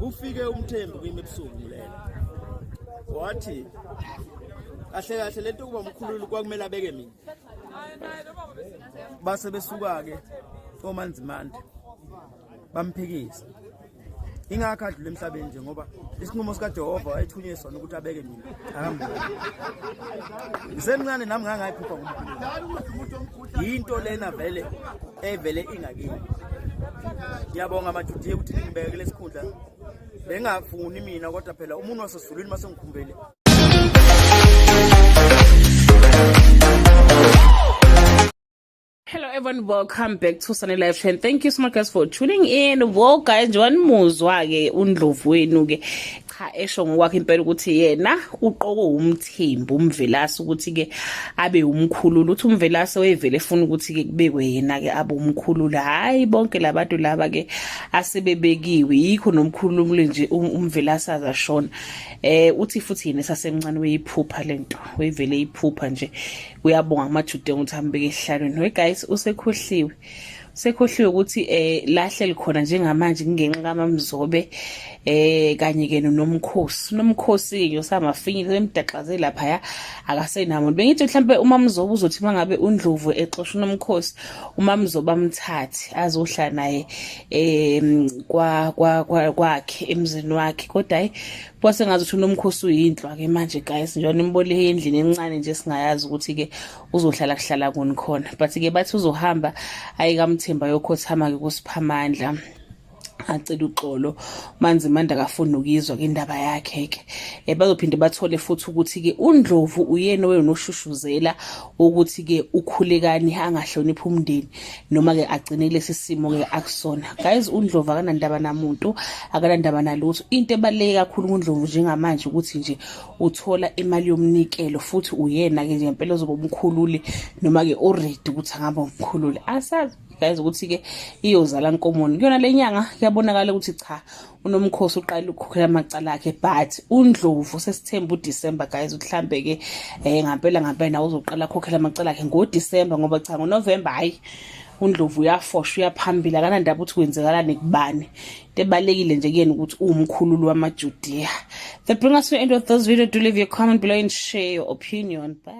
Kufike uMthembu kimi ebusuku ngilele. Wathi kahle kahle lento kuba mkhululu kwakumele abeke mina. Base besuka ke oManzimande bamphikisa. Ingakho adlule emhlabeni nje ngoba isinqumo sikaJehova wayethunywe sona ukuthi abeke mina. Akambuki. Ngisemncane nami ngangayiphupha kumkhulu. Yinto lena vele evele ingakini. Ngiyabonga maJudiya ukuthi ningibeke kulesikhundla. Bengafuni mina kodwa phela umuntu wasezulwini masengikhumbele. Hello everyone, welcome back to Sunny Live Trend. Thank you so much guys for tuning in. Well guys, njengoba nimuzwa ke uNdlovu wenu ke cha esho ngokwakhe impela ukuthi yena uqoko umthembu uMvelase ukuthi ke abe umkhululi. Uthi uMvelase wayevele efuna ukuthi ke kubekwe yena ke abe umkhululi. Hayi bonke labantu laba ke asebebekiwe yikho nomkhululi nje uMvelase azashona. Uthi futhi yena esasemncane weyiphupha lento, wayevele iphupha nje. Uyabonga kumajude ukuthi ambeke esihlalweni. We guys, usekhohliwe, usekhohliwe ukuthi lahleli khona njengamanje kungenxa kaMamzobe kanye ke noNomkhosi. UNomkhosi ke usamafinyile emdaxaze lapha akasenamuntu. Bengithi mhlambe uMamzobe uzothi mangabe uNdlovu exosha uNomkhosi, uMamzobe amthathe azohlala naye kwa kwa kwakhe emzini wakhe, kodwa hayi, kwase ngathi ukuthi uNomkhosi uyinhlwa ke manje guys, njengoba nimbole endlini encane nje singayazi ukuthi ke uzohlala kuhlala kuni khona, but ke bathi uzohamba ayikaMthemba yokhothama ke kuSiphamandla acela uxolo. Manzimande akafuni ukuyizwa ke indaba yakhe ke. Bazophinde bathole futhi ukuthi ke uNdlovu uyena owenoshushuzela ukuthi ke uKhulekani angahloniphi umndeni noma ke agcine kulesi simo ke akusona. Guys, uNdlovu akanandaba namuntu, akanandaba nalutho. Into ebaluleke kakhulu kuNdlovu njengamanje ukuthi nje uthola imali yomnikelo, futhi uyena ke nje ngempela ozoba umkhululi noma ke already ukuthi angaba umkhululi. Asazi guys ukuthi ke iyozala nkomoni kuyona lenyanga. Kuyabonakala ukuthi cha, uNomkhosi uqala ukukhokhela amacala akhe, but uNdlovu sesithemba uDecember guys, mhlambe ke ngampela ngampela nawe uzoqala ukukhokhela amacala akhe ngoDecember, ngoba cha, ngoNovember hayi, uNdlovu uyafosha uyaphambili, akanandaba ukuthi kwenzekalani kubani. Into ebalulekile nje kuyena ukuthi uwumkhululi wamaJudiya. That bring us to the end of this video. Do leave your comment below and share your opinion. Bye.